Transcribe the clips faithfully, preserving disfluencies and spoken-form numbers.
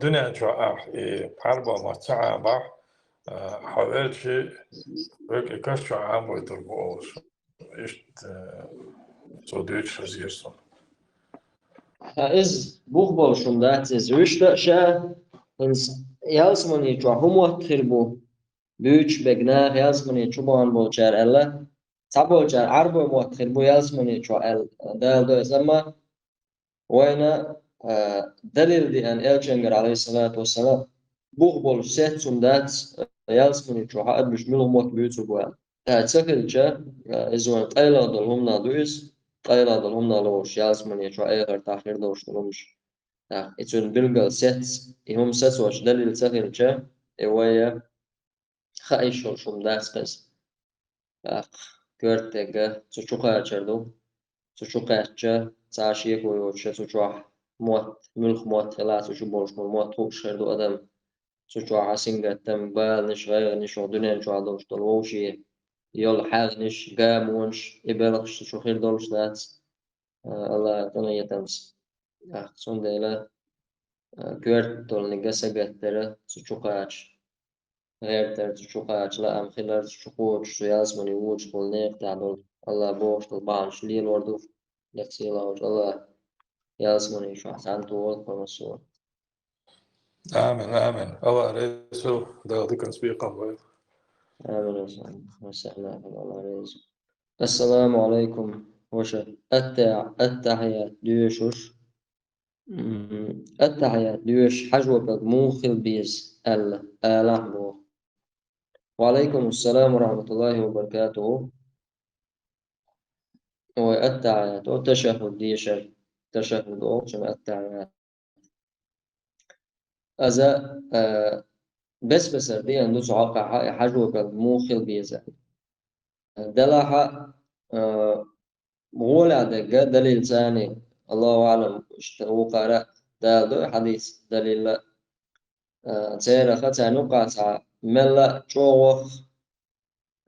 дуьнен чохь ахь и Ӏарбойн мотт ца Ӏамахь, а, хьо велча, век и каш чохь Ӏамбойтур бу олуш. Иштта, а, цо дуьйцуш хезира суна. Ткъа иза бух болуш хӀума дац иза. Вуьшта а ша, хӀинца ялсамани чохь хӀун мотт хир бу? Буьйцуш берг наха ялсамани чу бахана болчара аьлла, цхьаболчара Ӏарбойн мотт хир бу ялсамани чохь аьлла, Дала дойла, амма вайна, а, далил деана элчангара, алейхиссалату вассалам, бух болуш сец хӀума дац, а, ялсамани чохь хьаабеш муьлха мотт буьйцур бу аьлла. А, ца хилча, а, иза вайн къайлагӀа долу хӀуманах ду иза, къайлагӀа долу хӀуманах лоруш ялсамани чохь эхартахь хир долуш долу хӀумаш. ТӀаккха и цуьнан билггал сец, и хӀума сацочу далил ца хилча, и вай хаийша йолуш хӀума дац кхеза. ТӀаккха коьртаниг цу чу кхачар ду. Цу чу кхаьчча, цхьа а шеко йоцуш цу чохь мотт, муьлха мотт хила, цу чу болуш болу мотт хууш хир ду адам. Цу чохь а сингаттам, баланаш, гӀайгӀанаш, хӀокху дуьнен чохь долуш долу вовшийн йолу хьагӀнаш, гамонаш, и белхаш цу чу хир долуш дац. А, Аллахьан къинхетамца. ТӀаккха цундела, а, коьрта долуниг сагатдара цу чу кхача. ГӀертара цу чу кхача, лаам хилар цу чу кхочуш, цу ялсамани вочуш болу некъа тӀехь долу. Аллахь бохуш долу бахьанаш лелор ду, лекций лахуш. Аллахь ялсамани чохь цхьаьна тохалла кхо массо. Амин, амин. Аллахь реза хуьлда, Дала диканца бекхам бойла. Амин, амин. Ассаламу алейкум, ваша. Атта-, аттахьият доьшуш. М, аттахьият доьшуш хьажо пӀелг муха хила беза аьлла, алахь боху. Ва алейкум ассалам ва рахматуллахи ва баракатуху. Ой, аттахьият, о, ташаххуд дешар, ташаххуд олучун аттахьият. Аза, а, бес-бесара деана ду цу хьокъехь и хьажо пӀелг муха хила беза. Делахь а, а, гӀолехь дерг а далил царний, Аллаху аӀлам, иштта вукхара а Дала дой хьадис далилла, а, церах а царна юккъехь цхьа мелла а чӀогӀах,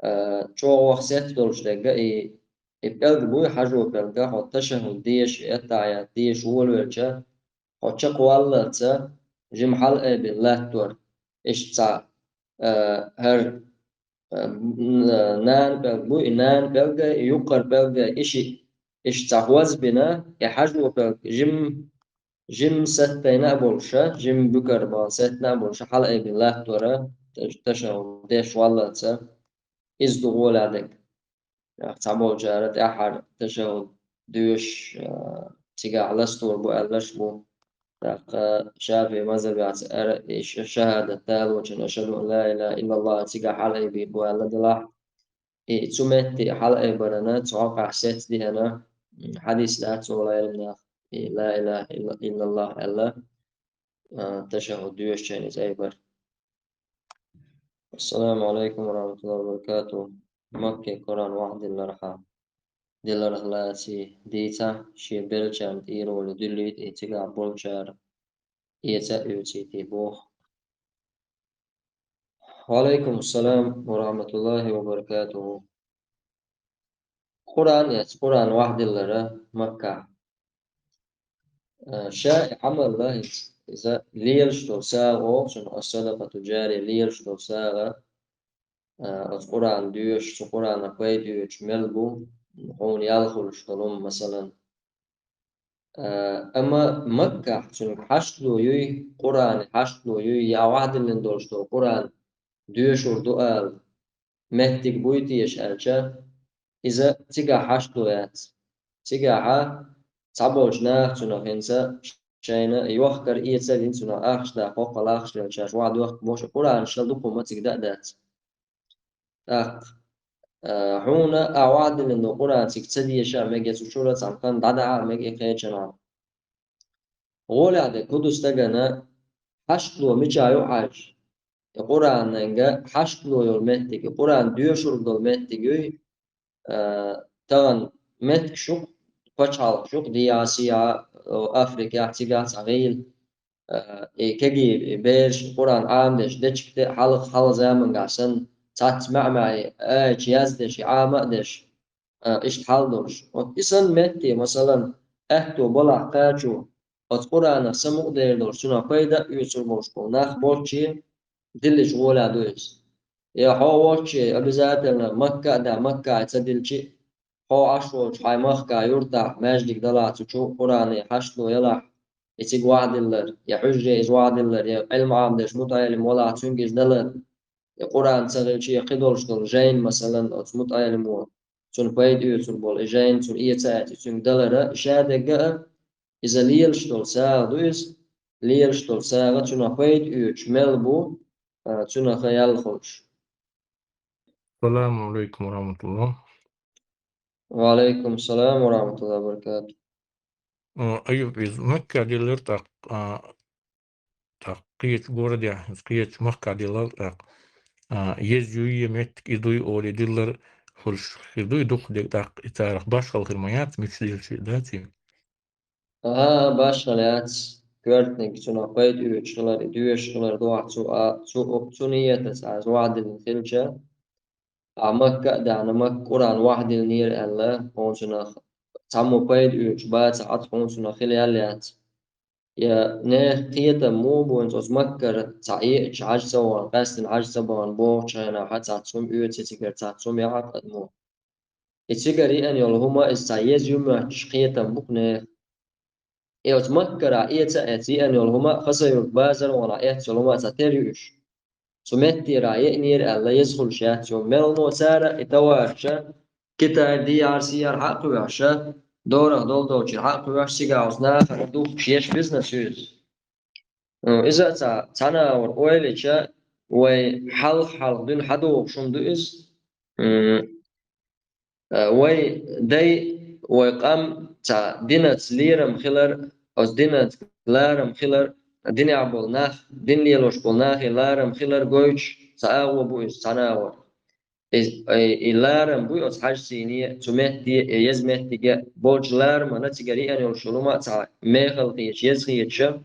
а, чӀогӀах сетта долуш дерг а и, и пӀелг буй, хьажо пӀелг а, хьо ташаххуд деша, и аттахьият деша волавелча, хьо чекхваллалца жима хьалаайбина латтор, иштта цхьа, а, хӀара, а, н-, нана пӀелг буй, и нана пӀелг а, и юккъара пӀелг а, и шиъ, иштта цхьа хӀоз а бина, и хьажо пӀелг жим-, жима сеттайна а болуша, жима буькар бахана сеттина а болуша, хьалаайбина латтора, таш-, ташаххуд деш валлалца, иза ду гӀолехь дерг. ТӀаккха цхьаболчара тӀаьххьара ташаххуд доьшуш, а, цигахь ластор бу аьлларш бу. ТӀаккха ШафиӀи мазхӀабехь ара и ша-, шахӀадат далочун, ашхаду ан ла илаха иллаллахӀ, цигахь хьалаайбийр бу аьлла делахь, и цу метте хьалаайбарана цу хьокъехь сецца деана, м, хьадис дац цо лайрам нах, и ла илаха илла-, иллаллахӀ аьлла, а, ташаххуд доьшучарна иза айбар. Ассаламу алейкум ва рахматуллахи ва баракатуху. Маккин Къуръан вахьдиллархьа, диларх лаций дийцахь, шен беллачарна тӀера волу дуьллийта и цигахь болчара эца а оьцийта боху. Ва алейкум ассалам ва рахматуллахи ва баракатуху. Къуръан эца, Къуръан вахьдиллара Маккахь. А, ша и Ӏамал а, иза лелаш долу сагӀа олу цунах, ас-садакъату джария, лелаш долу сагӀа, а, оцу Къуръан доьшуш, цу Къуръанах пайда оьцуш мел бу, хьуна ял хуьлуш долу, масалан. А, амма Маккахь цуьнга хьашт ло юй, Къуръане хьашт ло юй, я вахьдиллина долуш долу Къуръан доьшур ду ала, меттиг буй теша аьлча, иза цигахь хьашт ло яц. Цигахьа цхьаболчу наха цунах хӀинца шайна йохкар эца а дина цунах ахча даккха, хӀокху лахаш лелчаш вахьа дохка бохуш, Къуръанашал дукха хӀума цига дан а дац. ТӀаккха, а, хьуна а вахьдиллина долу Къуръан цига ца деша а мега, цу чуьра цхьана хан дӀадаха а мега и кхечанхьа. ГӀолехь дерг хӀун ду стагана хьашт ло мичахь ю хьаьжча, и Къуръананга хьашт ло йолу меттиг, и Къуръан доьшург долу меттиг юй, а, тахана меттигаш ю-кх, пачхьалкхаш ю-кх, дехьа-сехьа, о, Африкехь, цигахь цхьа гӀийла, а, и кегий бераш Къуръан Ӏамадеш дечиг де а хьалха, хьалха замангахь санна, цхьацца маьӀ-маьӀе аяташ яздеш, и Ӏама а деш, а, иштта хьал долуш. Вот и санна метте, масалан, аьтто балахь кхачо, оцу Къуранах самукъадер долуш, цунах пайда а оьцур болуш болу нах болчче диллича гӀолехь ду иза. Я хьо волчче обязательно Макка а даьхна, Макка а ца диллича а, хьо Ӏаш волчу хьайн махкахь, юртахь маьждиг далахь, цу чу Къуране хьашт ло ялахь, и цига вахьадиллар, я хьуьжаре иза вахьадиллар, я Ӏилма Ӏамадеш мутаӀелим валахь, цуьнга иза далар, я Къуран ца хилча, я кхидолуш долу жайна, масалан, оцу мутаӀелимо цунна пайда оьцур болу и жайна цунна эца а эций, цуьнга далара, и шадерг а, иза лелаш долу сагӀа ду иза, лелаш долу сагӀа цунах пайда оьцуш мел бу, а, цунах ял хуьлуш. Саламу алейкум ва рахматуллах. Ва алейкум салам ва рахматуллахи ва баракатух. Э, Аюб, иза Макка диллира тӀаккха, а, тӀаккха кхечу городехь, иза кхечу махкахь диллира тӀаккха, а, еза юй, меттиг и дуй олий диллар хуьлуш хир дуй, дукха дерг тӀаккха и царах башхалла хир ма яц, мича диллича а дац и? ХӀан, башхалла яц, коьртаниг цунах пайда оьцуш хилар, и доьшуш хилар ду ахь цу, а, цу, цу ниятаца иза вахьадиллина хилча, ахь Макка а даьхна, Макка Къуран вахьадиллинера аьлла, хьуна цунах цхьаммо пайда оьцуш бацахь, хьуна цунах хила ял яц. Я нехан кхетам муха бу, вайна оцу Маккара цхьа еача хьажа ца вахана, къаьстина хьажа ца бахана бохучу хенахь, цхьацца хӀума оьцу цигара, цхьацца хӀума яхьа а ма. И цигара еана йолу хӀума иза цхьа еза ю моьттуш кхетам бу-кх нехан. И оцу Маккара эца а эцна еана йолу хӀума, Хасавюрт базар вахана эцна йолу хӀума цхьа тера ю уьш. Цу меттера еънера аьлла, еза хуьлуш яц цу хӀума. Мелхо цара и товараш Китайра, дехьара, сехьара хьа а кхоьхьуш, дорах долу долчуьра хьа а кхоьхьуш, цигахь оцу нахана духкуш еш бизнес ю иза. Э, иза цхьа, цхьана а вара ойла йича, вай хьалха-хьалха дуьйна хьадогӀуш хӀума ду иза. М, э, вай дай, вай къам цхьа динаца лерам хилар, оцу динаца ларам хилар, динехь болу нах, дин лелош болу нахе ларам хилар гойтуш цхьа агӀо бу иза, цхьана а вара. И, и, и ларам буй оцу хьаьжцӀийне, цу метте, и еза меттиге болчу ларамана цигара еана йолуш йолу хӀума а цхьа мехала хеташ, еза хеташ,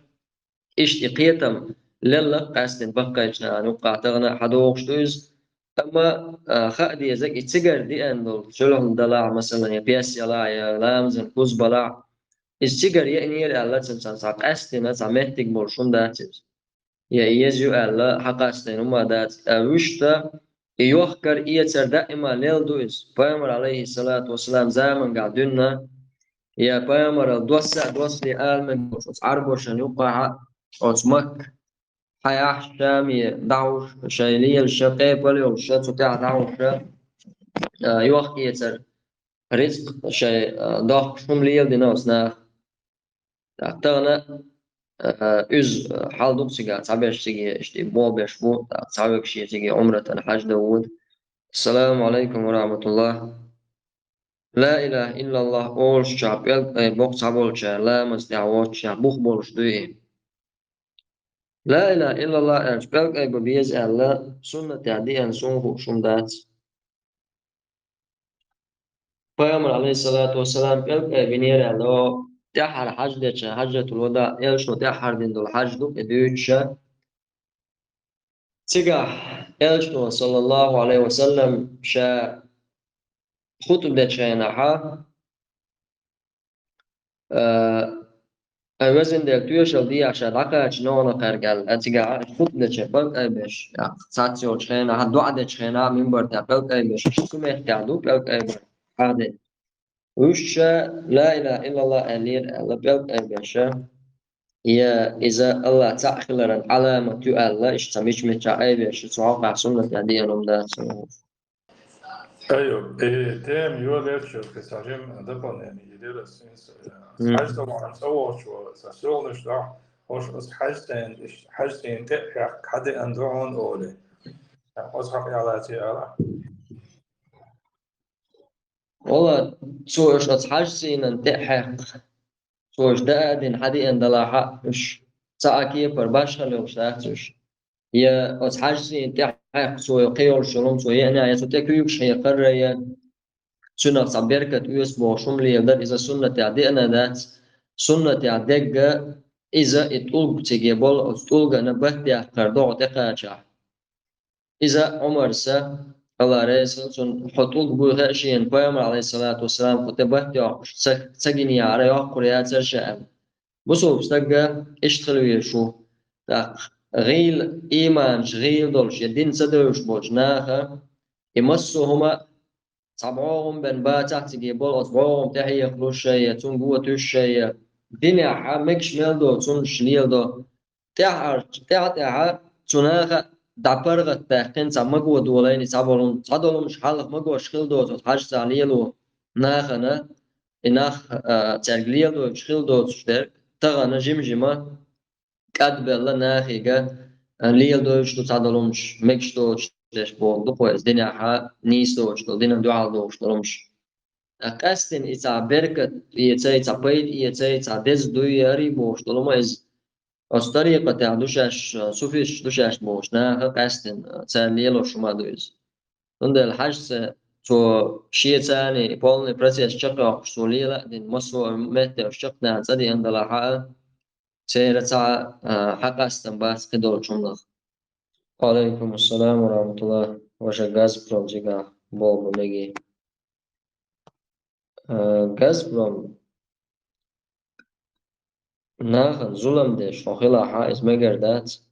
иштта и кхетам лелла-кх къаьстина баккхийчу нахана юккъахь тахана а хьадогӀуш ду иза. Амма, а, хаа дезарг и цигара деана долу, суьлхьун далахь, масалан, я пес ялахь, я ламазан куз балахь, иза цигара еънера аьлла, цуьнан цхьа, цхьа къаьстина, цхьа меттиг болуш хӀума дац иза. Я и еза ю аьлла, хьакъастийна хӀума дац. А вуьшта и йохкар, эцар даима лелла ду иза. Пайхамар, алейхиссалату вассалам, замангахь дуьйна, я пайхамарал досса а доссале ала мега оцу Ӏарбошна юккъахьа, оцу Макка, хьаяхьаш, Шаме дӀахьуш, шайн лелаш, къепал йолуш, цу тӀехь дӀахьуш, а, йохк-эцар, рицкъ шайн, а, доккхуш хӀума леладина оцу наха. ТӀаккха тахана, а, уьза, а, хьал ду-кх цигахь, цхьаберш циге иштта болх беш бу, тӀаккха цхьаверш циге Ӏумратана, хьаьждан воьду. Ассаламу алейкум ва рахматуллах. Ла илаха иллаллах олушчохь пӀелг айбо-кх цхьаболчара, ламаза тӀехь воццушехь бух болуш дуй и? Ла илаха иллаллах аьлча пӀелг айба беза аьлла, суннатехь деана суна хууш хӀума дац. Пайхамар, алейхиссалату вассалам, пӀелг айбинера аьлла, тӀаьххьара хьаьж дечу, хьаьжатул вадаъ, элчано тӀаьххьара дина долу хьаьж ду-кх и дуьйцуш. Цигахь элчано, саллаллаху алейхи ва саллам, ша хутба дечу хенахьа, а, ай, везан Дела, тоьшалла дехьа ша дӀакхача ногӀанакхаьрга аьлла, а цигахь хутба дечу пӀелг айбеш, цхьацца йолчу хенахь, доӀа дечу хенахь, минбар тӀехь пӀелг айбеш, иштта цу меттехь ду пӀелг айбар, хьахдина. Вуьшта ша ла илаха иллаллах аьллера аьлла, пӀелг айбеш, я иза Аллах цхьаъ хиларан Ӏаламат ю аьлла, иштта цхьа мича-мичахь айбеш, цу хьокъехь суннатехь деана хӀума дац. Айо, и тема йолаелча, кхин цхьа жимма дополнение йилира ас, э, М. хьаьж ца вахана цӀа воцучо, сан суьлхьанаш дохьу, хӀорш ас хьаьжцӀен, иш-, хьаьжцӀен тӀе а хьаькхна, хьадеана ду хьуна олий. Аса хьакъ ялаций ала? Вала, цо уьш оцу хьаьжцӀенан тӀе а хьаькхна, цо уьш даа а дина, хьадеана далахьа, уьш цхьа а кепара башхалла йолуш дац уьш. Я оцу хьаьжцӀенан тӀе хьаькхна цо, я кхин йолуш йолу хӀума цо еана, я цу тӀе куьйгаш хьекхар а, я цуьнах цхьа беркат оьцу бохуш хӀума леладар, иза суннатехь деана дац. Суннатехь дерг иза и тӀулг циге болу, оцу тӀулгана бат яккхар догӀа тӀекхачахь. Иза Ӏумарса, Аллах реза хила цунна, хьо тӀулг буй хаьа шена, Пайхамар, алейхиссалату вассалам, кху тӀе бат йоккхуш ца, ца гинехьара, йоккхур яцара ша аьлла. Бусулба стага иштта хила везаш ву. ТӀаккха гӀийла, иманаш гӀийла долуш, я дин ца девзаш болчу наха, и массо а хӀума цхьа бӀогӀам бен бацахь циге болу, оцу бӀогӀам тӀехьехалуш а, я цунна го туьйсуш а, я динехь мегаш мел доцунаш леладо. ТӀаьхьа, тӀаьхьа-тӀаьхьа цу наха дӀапаргӀатдаьккхина цхьа маго долайна, цхьа болу, цхьа долумаш хьалха магош хила доцу, хьажцӀа лело нахана, и нах, а, цаьрга леладойтуш хила доцуш дерг, тахана жим-жима кӀадбелла нахига, а, леладойтуш ду цхьа долумаш, мегаш доцуш деш боху дукха иза динехьа нийса доцуш долу, динан дуьхьал дохуш долумаш. Ткъа къаьстина и цхьа беркат эцай, цхьа пайда эцай, цхьа деза дуй, арий бохуш долу ма иза. Оцу тарикъатехь ду шаьш, суфисташ ду шаьш бохуш наха къаьстина, царна лелош хӀума ду иза. Цундела хьажцӀа цо шен царний полный процесс чекхйоккхуш цо лела а дина, массо а метте уьш чекхдаьхна цӀа деана далахь а, церан цхьа а, хьакъастам бац кхидолчунах. Ва алейкум ассалам ва рахматуллах. Ваша Газпром цигахь болх бан мегий. А, Газпром нахана зулам деш хьо хилахь а, иза мегар дац.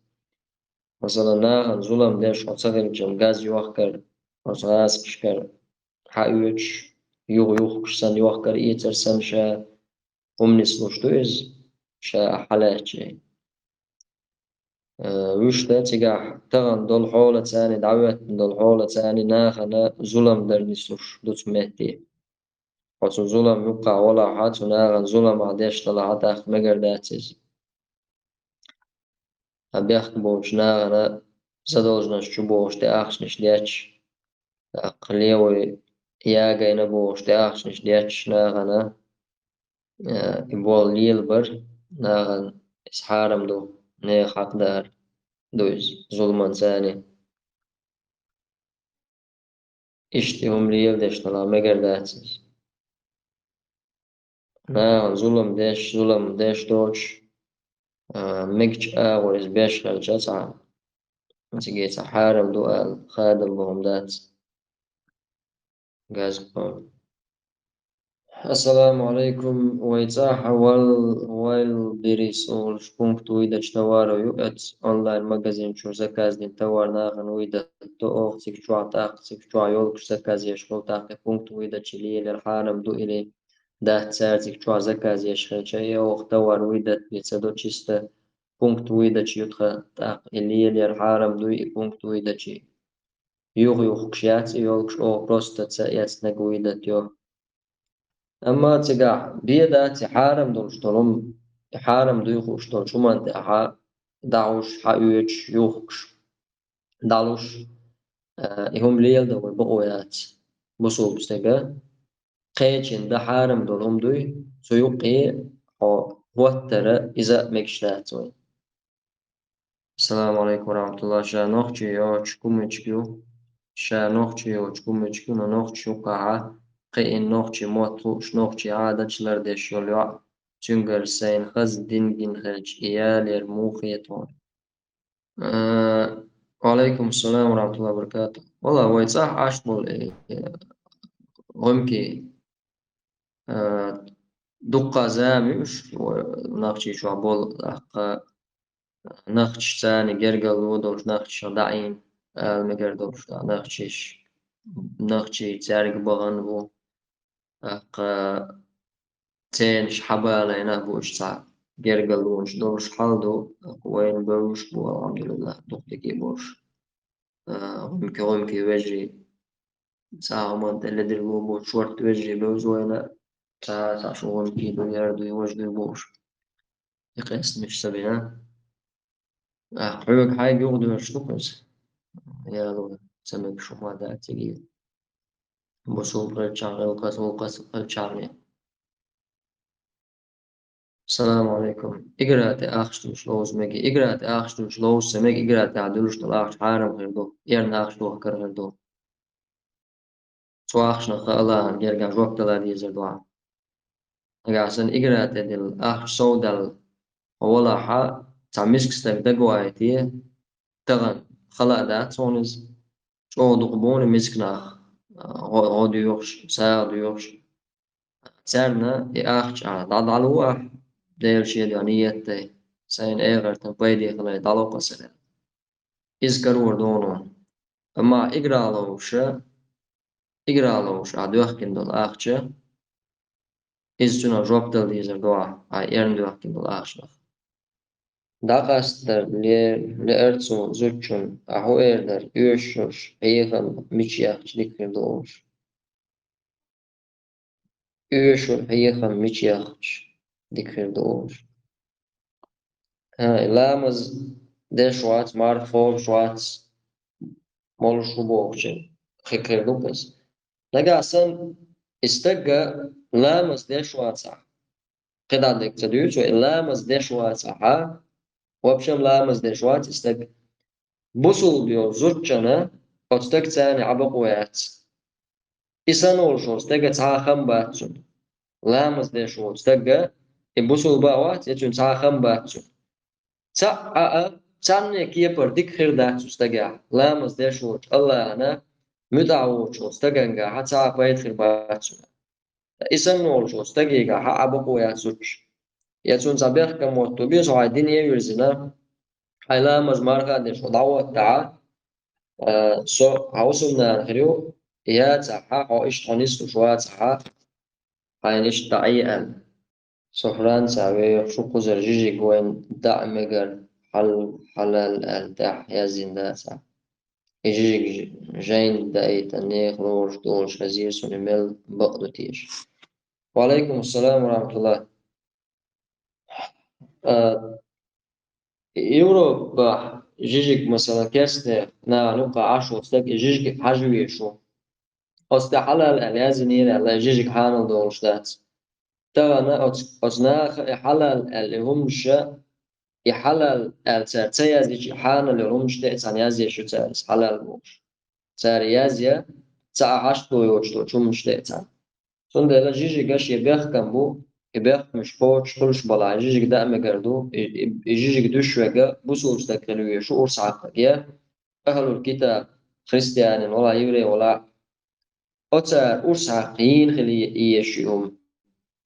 Масала, нахана зулам деш хьо ца хилча, газ йохкар, оцу гӀазкхашкара хьаоьцуш, юха юхкуш санна, йохкар эцар санна ша хӀума нислуш ду иза, ша ахь хьалаьцча. Э, вуьшта цигахь тахана долу хьолацарний, дӀахӀоьттина долу хьолацарний нахана зулам дар нислуш ду цу метте. Хьо цу зулам юккъахь валахь а, цу нахана зулам ахь деш далахь а, тӀаккха мегар дац иза. Хьан бехк болчу нахана задолженность чу бохуш тӀе ахчанаш детташ, тӀаккха левой ягайна бохуш тӀе ахчанаш детташ нахана, э, и болх лелабар, нахана иза хьарам ду, нехан хьакъ дар ду иза, зуламан царний. Иштта и хӀума леладеш далахь мегар дац иза. Нахана зулам деш, зулам деш доцуш, а, мегачу агӀор иза беш хилча цхьа, циге цхьа хьарам ду ала хадам бохам дац. Газпром. Ассаламу алейкум. Вай цӀахь Вал-, Вайлберрис олуш пункт вуйдачу товаро ю, оцу онлайн-магазин чуьра заказ дина товар нахана вуйдатто, оха цига чохь тӀаккха, цига чохь йолкуш заказ еш болу, тӀаккха и пункт вуйдачу лелар хьарам ду или дац, цара цига чохь заказ еш хилча, и оха товар вуйдатбе ца до, чисто пункт вуйдачу ю тхан, тӀаккха и лелар хьарам дуй, и пункт вуйдачий. Юха-юхкуш яц и йолкуш, оха просто ца эцнарг вуйдатйо. Амма цигахь бен дац и хьарам долуш долу, и хьарам дуй хууш долчу хӀуманна тӀехь дӀахьуш, хьаоьцуш, юхкуш, дӀалуш, а, и хӀума леладан вай бакъо яц бусулба стеган. Кхечун дан хьарам долу хӀума дуй, цу юккъе хьо хӀоттара иза а мегаш дац вайн. Ассаламу алейкум ва рахматуллах. Ша нохчи йоцуш кумечка ю. Ша нохчи йоцуш кумечка ю, но нохчи юккъахьа кхиъна нохчи мотт хууш, нохчи Ӏадаташ лардеш йолу йоӀ. Цуьнгара сайна хаза дин гина хилча, и ялера муха хета хьуна? Э, ва алейкум салам ва рахматуллахи ва баракатух. Валла, вай цӀахь Ӏаш болу, э, гӀумкий, э, дуккха зама ю уьш, вай нохчий чохь болу, тӀаккха нохчаш царна гергарло долуш, нохчашах дӀаийна ала мегар долуш, нохчаш, нохчий цаьрга бахана бу. ТӀаккха ценаш хьабалайна а бу уьш цхьа гергарлонаш долуш хьал ду, тӀаккха вайна бевзаш бу, алхьамдулиллах, дукха дика а болуш. А, гӀумкий, гӀумкий вежарий, цхьа хӀуманна тӀе ледарло бу, шорта вежарий бевза вайна, цхьа, цхьа шу гӀумкий дуй, яра дуй, важа дуй бохуш. И къестамаш ца бина. А, хьоьга хьайга юхадоьрзуш ду-кх иза. Яло ца мегаш хӀума дац цига. Бусулба хилчахь, гӀиллакхаца, гӀуллакхаца хилчахьне. Салам алейкум. Игра тӀе ахча дуьллуш ловза мегий? Игра тӀе ахча дуьллуш ловза ца мега, игра тӀехь дуьллуш долу ахча хьарам хир ду, эрна ахча дохкар хир ду. Цу ахчанах Аллахьан гергахь жоп дала дезар ду хьан. Нагахь санна игра тӀе дилла ахча сов даьлла хьо валахь а, цхьа миска стаг дагавайтий, тахана хала а дац хьуна иза, чӀогӀа дукха бу-кх миска нах, гӀо-, гӀо доьхуш, сагӀа доьхуш. Царна и ахча а дӀа-, дӀалуш ахь, Дела шен дуьхьа нийят дай, сайна эгӀартан пайде хилай, дӀалокха аса аьлла. Иза карор ду хьуна. Амма играловша, играловша ахь доьхкина долу ахча, иза цунах жоп дала дезар ду ахь, ахь эрна доьхкина долу ахчанах. ДӀакъастар ле-, лаьара цо зудчунна, ахь хӀун эр дара, оьшурш хьехам мича яхча дика хир ду олуш. Оьшур хьехам мича яхча дика хир ду олуш. ХӀа, и ламаз деш вац, марха кхобуш вац, молуш ву бохучун хи-, хир ду иза. Нагахь санна и стага ламаз деш вацахь, кхидӀа дерг ца дуьйцу, и ламаз деш вацахьа, вообще ламаз деш вац и стаг. Бусулба йолу зудчунна оцу стагца цхьаьна Ӏа бакъо яц. И санна волуш волу стага цхьа а хам бац цунна. Ламаз деш волу стага, и бусулба а вац, я цуьнан цхьа а хам бац цунна. Цхьа а, а, цхьанне кепара дика хир дац цу стагехь, ламаз деш волчу АллахӀана муьтӀахь воцучу стагангахь цхьа а пайда хир бац цунна. И санна волчу стагехь хьан Ӏа бакъо яц зудчо. Я цунна цхьа бехкам мотту беза, хьайн дине а вирзина, хьайн ламаз марха а деш хьо дӀахӀоттахьа, а, со хьан хӀусамнана хир ю, яцахьа, хьо иштта хьо нислуш вацахьа, хьайна иштта дӀа Ӏе аьлла. Со Францехь вехаш ву, кхузара жижиг вайна даа мегар хьал-, хьалал аьлла тӀехь яздина дацахь. И жижиг ж-, жайна даийтина нехан лоруш долуш хезира суна, мел бакъ ду теша. Ва алейкум ассалам ва рахматуллах. А, Европа жижиг, масала, керста нахана юккъе Ӏаш волу стаг и жижиг хьажа везаш ву. Оцу тӀе хьалал аьлла яздинера аьлла, и жижиг хьанал долуш дац. Тахана оцу, оцу наха и хьалал аьлла и хӀуманаша, и хьалал аьлла цара ца яздича, и хьанал йолу хӀуманаш тӀе а цхьаьна язъеш ю цара, иза хьалал бохуш. Цара язъя, цхьа а хьашт йоцуш долчу хӀуманаш тӀе а цхьаьна. Цундела жижигаш и бехкам бу, и бехкамаш кхочуш хуьлуш балахь, жижиг даа мегар ду, и, и, и жижиг дуьсуш верг бусулба стаг хила везаш ву, урс хьакхарг я, ахьлул китаб, христианин вала, еврей вала, оцара урс хьакха йийна хила е-, езаш ю хӀума.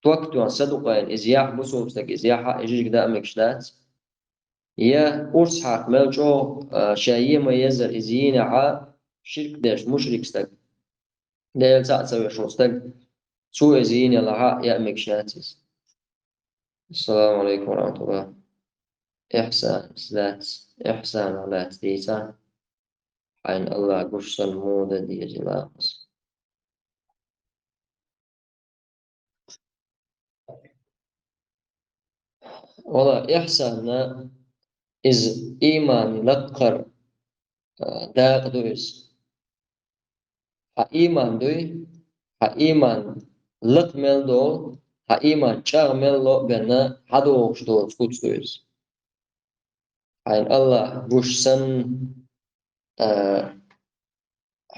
Ток тоьхна садукъайна иза яхь, бусулба стаг иза яхь, и жижиг даа мегаш дац. Я урс хьакха мел чӀогӀа, а, ша е ма-еззара иза йийнехь, ширк деш мушрик стаг, Дела цхьаъ ца веш волу стаг, цо иза йийна елахь а, яа мегаш яц иза. Ассаламу алейкум ва рахматуллах. Ихьсан лаьцна, ихьсанах лаьцна дийцахь, хьайна АллахӀ гуш санна муха дан деза и ламаз? Вала, ихьсан иза ийман лакхара, а, дакъа ду иза. Хьан ийман дуй, хьан ийман лакха мел долу, хьан ийман чӀагӀ мел ло а бенна, хьан догӀуш доцу куц ду иза. Хьайна АллахӀ гуш санна, а,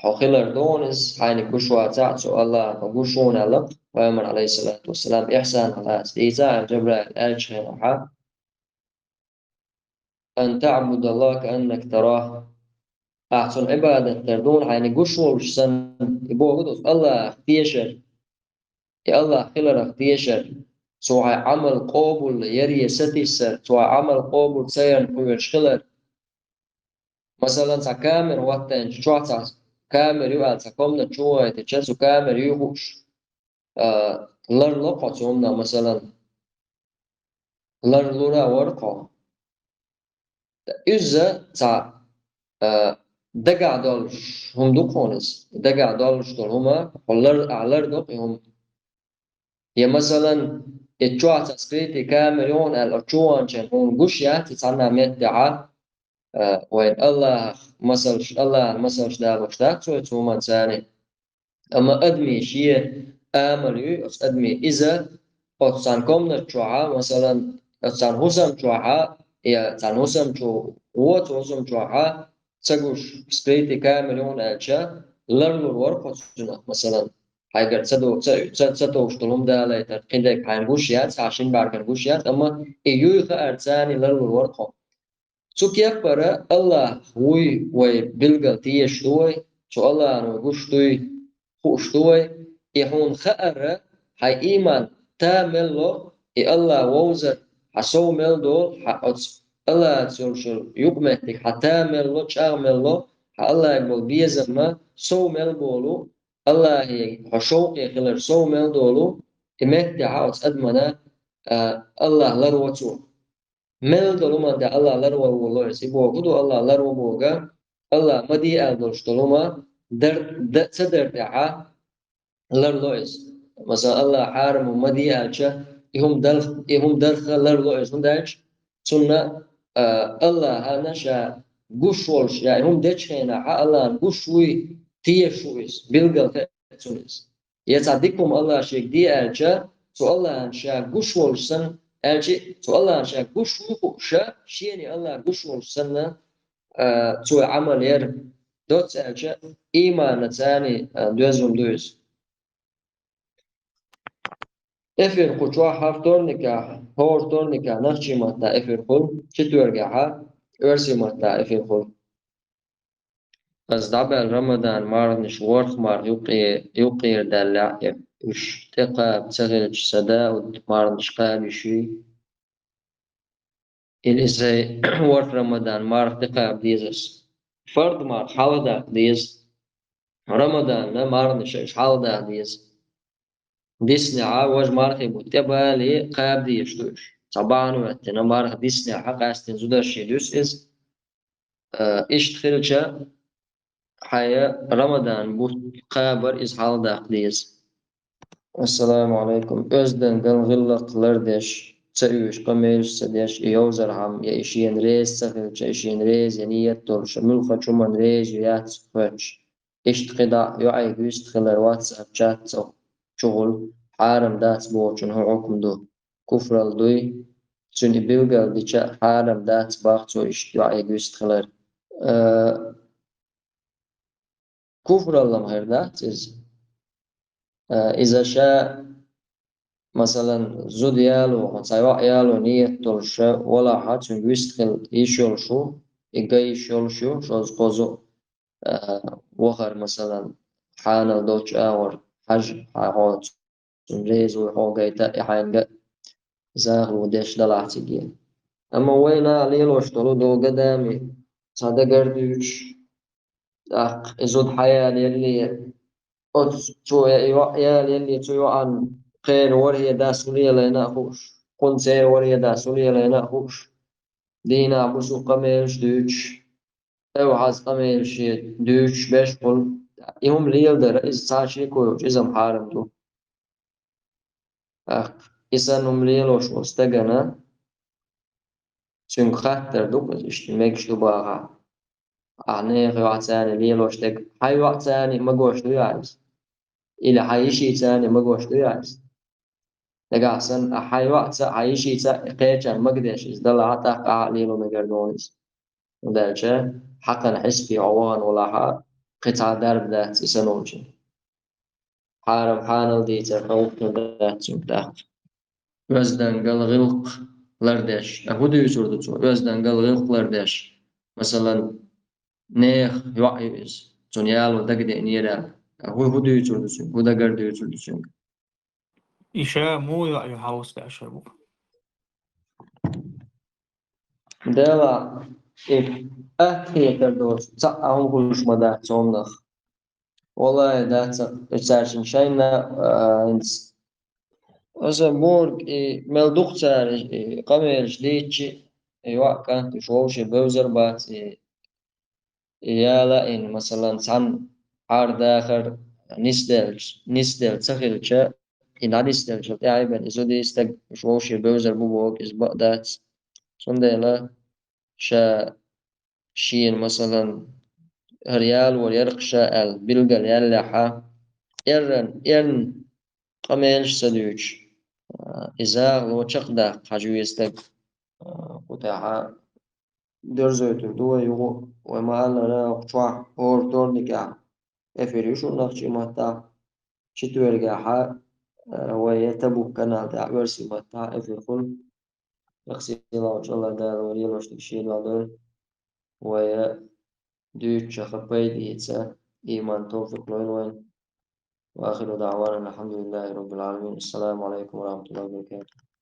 хьо хилар ду хьуна иза, хьайна гуш вацахь а, цо АллахӀа хьо гуш ву хьуна аьлла, Пайхамар, алейхиссалату вассалам, ихьсанах лаьцна дийцахь, аьлла Жабраил аьллачу хенахь, «Ан таъбудаллаха кааннака тараху». Ахьа цунна Ӏибадат дар ду хьуна, хьайна гуш волуш санна, и боху ду, АллахӀах тешар, и АллахӀ хиларах тешар, цо хьайн Ӏамал къобал яр я сатийсар, цо хьайн Ӏамал къобал ца ярна кхоьруш хилар. Масалан, цхьа камера хӀоттийначу чохь, цхьа камера ю аьлла, цхьа комнат чу вахийтича, цу камера юй хууш, а, ларло кхо цунна, масалан, ларлур а вара кхо. Иза цхьа, а, дагахь долуш хӀума ду кхунас. Дагахь долуш долу хӀума, хьо лар-, а, лардо и хӀума. Я, масалан, и чохь цхьа скрытый камера ю хьуна аьлла, оцу чу ваханчун хьуна гуш яц и цхьанна меттехь, а, вайн АллахӀах масалш, АллахӀан масалш далош дац цо цу хӀуманца. Амма адаме шен амал ю, оцу адаме иза, оцу цхьана комнат чохьа, масалан, оцу цхьана хӀусам чохьа, я цхьана хӀусам чу, вон цу хӀусам чохьа, ца гуш, скрытый камера ю хьуна аьлча, ларлур вара кхо цунах, масалан, хьайгара ца до-, ца, ца, ца товш долу хӀума далайтар, кхидерг хьайна гуш яц, хьан шина бӀаьргана гуш яц, амма и юй хаарца ларлур вара кхо. Цу кеппара АллахӀ вуй вай билгал тешаш ду вай, цу АллахӀан вай гуш дуй хууш ду вай, и хьуна хаара, хьайн ийман тамелло, и АллахӀ вовзар хьа сов мел долу, хьа оцу АллахӀаца йолчуьра юкъаметтиг хьа та мел ло, чӀагӀ мел ло, хьа АллахӀе болу безам а сов мел болу, АллахӀе хьо шовкъе хилар сов мел долу, и меттехь оцу адамана, а, АллахӀ ларво цо. Мел долу хӀуманна тӀехь АллахӀ ларво волу иза. И боху ду АллахӀ ларво боху, АллахӀ ма де аьлла долуш долу хӀума дар, д-, ца дар тӀехь ларло иза. Масала, АллахӀ хьарам хӀума ма де аьлча, и хӀума дарх-, и хӀума дарх а ларло иза. ХӀунда аьлча цунна, а, АллахӀана ша гуш волуш, я и хӀума дечу хенахь АллахӀана гуш вуй, тешаш ву иза, билггал хиъна цунна иза. Я цхьа дика хӀума АллахӀа шега де аьлча, цу АллахӀана ша гуш волуш санна, аьлча, цу АллахӀана ша гуш ву хууш, шена АллахӀа гуш волуш санна, а, цо Ӏамал яр. Доцца аьлча, ийманна царний, а, доьзна хӀума ду иза. Эфир кху чохь хӀара вторникехь, хӀора вторникехь нохчийн маттахь эфир хуьлу, четвергехь оьрсийн маттахь эфир хуьлу. Аса дӀабаьлла Рамадан марханаш ворхӀ марха юккъе-, юккъера даьллехь а, уьш тӀекхаба ца хилча, сан Дауд марханаш кхаба йиш юй? Или иза ворхӀ Рамадан марха тӀекхаба деза аса? Фард марха хьалхадаккха деза. Рамаданан марханаш уьш хьалхадаккха деза. Диснехь а важа мархий бутт тӀебале, кхаба дезаш ду уьш. Цхьа бахьана хӀоьттина марха диснехь а, къаьсттина зударшна дуьсу иза. Э, иштта хилча, хьайн Рамадан бутт кхабар иза хьалхадаккха деза. Ассаламу Ӏалайкум. Оьздангалла, гӀиллакх лардеш, ца оьшу, къамелаш ца деш, и йовзархьама, я и шена реза ца хилча, и шена реза я ният долуш, муьлххачу хӀуманна реза ю, яц хоьттуш. Иштта кхидӀа йоӀе вистхилар WhatsApp чат чухула хьарам дац бохучун хӀун хьукам ду? Куфралла дуй? Цуьнан и билгал дича а хьарам дац боху цо иштта йоӀе вистхилар. Э, куфралла-м хир дац иза. Э, иза ша, масалан, зуда яло, цхьа йоӀ яло ният долуш валахь, цуьнга вистхила йиш йолуш ву, и ган йиш йолуш ю, шозза-кхозза, э, вахар, масалан, хьанал долчу агӀор хьажа, хьан хьо цунна реза вуй хьо гайта, и хьайна ган захало деш далахь цига. Амма вайна лелош долу, долу гадами цхьа дагар дуьйцуш, тӀаккха и зуда хьаялаяле, оцу цо я и йоӀ ялаяле, цу йоӀан кхеран ворхӀе дас хӀун лелайна а хууш, кхунна церан ворхӀе дас хӀун лелайна а хууш, дийнахь-бусулба къамелаш дуьйцуш, эвхьаза къамелаш дуьйцуш беш хуьлу. И хӀума леладар, иза цхьа шеко йолуш, иза-м хьарам ду. ТӀаккха и санна хӀума лелош волу стагана, цуьнга хаттар ду-кх иза, иштта мегаш ду бахахь. Ахьа нехан йоӀ царна лелош дерг, хьайн йоӀ царна магош дуй ахьа иза? Или хьайн йиши царна магош дуй ахьа иза? Нагахь санна ахьа хьайн йоӀца а, хьайн йишица а кхечарна магадеш иза далахь, тӀаккха ахьа а лело мегар ду хьуна иза. ХӀунда аьлча хьакхана хьисапе хьо вахана валахь а, кхин цхьа дарба дац и санна волчун. Хьарам хьанал дийцар хьан хӀуттур дац цуьнга тӀаккха. Оьздангалла, гӀиллакх лардеш. Ткъа хӀун дуьйцур ду цо? Оьздангалла, гӀиллакх лардеш. Масалан, нехан йоӀ ю иза. Цунна яло дагадеънера аьлла. Ткъа хӀун, хӀун дуьйцур ду цуьнга? ХӀун дагар дуьйцур ду цуьнга? И ша муха йоӀ ю хьовса дешар бу. Дела, и атта хетар доцу цхьа а хӀума хуьлуш ма дац цомнах. Валлай, дац, цаьршинна шайна, а, хӀинца. Аса бохург, и мел дукха цара, и къамелаш дийцчи, и йоӀ, кӀант уьш вовшийн бевзар бац, и, и яла а йина, масалан, цхьана Ӏар-дахар нисделча, нисделла ца хилча, и дӀанисделчул тӀаьхьа бен, и зудий стаг уьш вовшийн бевзар бу бохург, иза бакъ дац. Цундела ша шена, масалан, хӀара ялор яра-кх ша аьлла, билгал яьллехьа, эрран, эрна къамелаш ца дуьйцуш, а, и захало чекхдаккха хьажа веза стаг. А, кху тӀехь а дерзойтур ду вай юха, вай ма-аллара, кху чохь хӀора вторникехь эфир ю шуна нохчийн маттахь, четвергехь а, а, вай я Табук канал тӀехь оьрсийн маттахь эфир хуьлу. Тахсийлахь волчу АллахӀ Дала вай лелош дерг шен дӀадойла, вай дуьйцучух пайда эца, ийман, товфикъ лойла вайна. Ва ахиру даъвана анил хьамдулиллахӀи роббил Ӏаламин. Ассаламу Ӏалайкум ва рахьматуллахӀи ва баракатухӀ.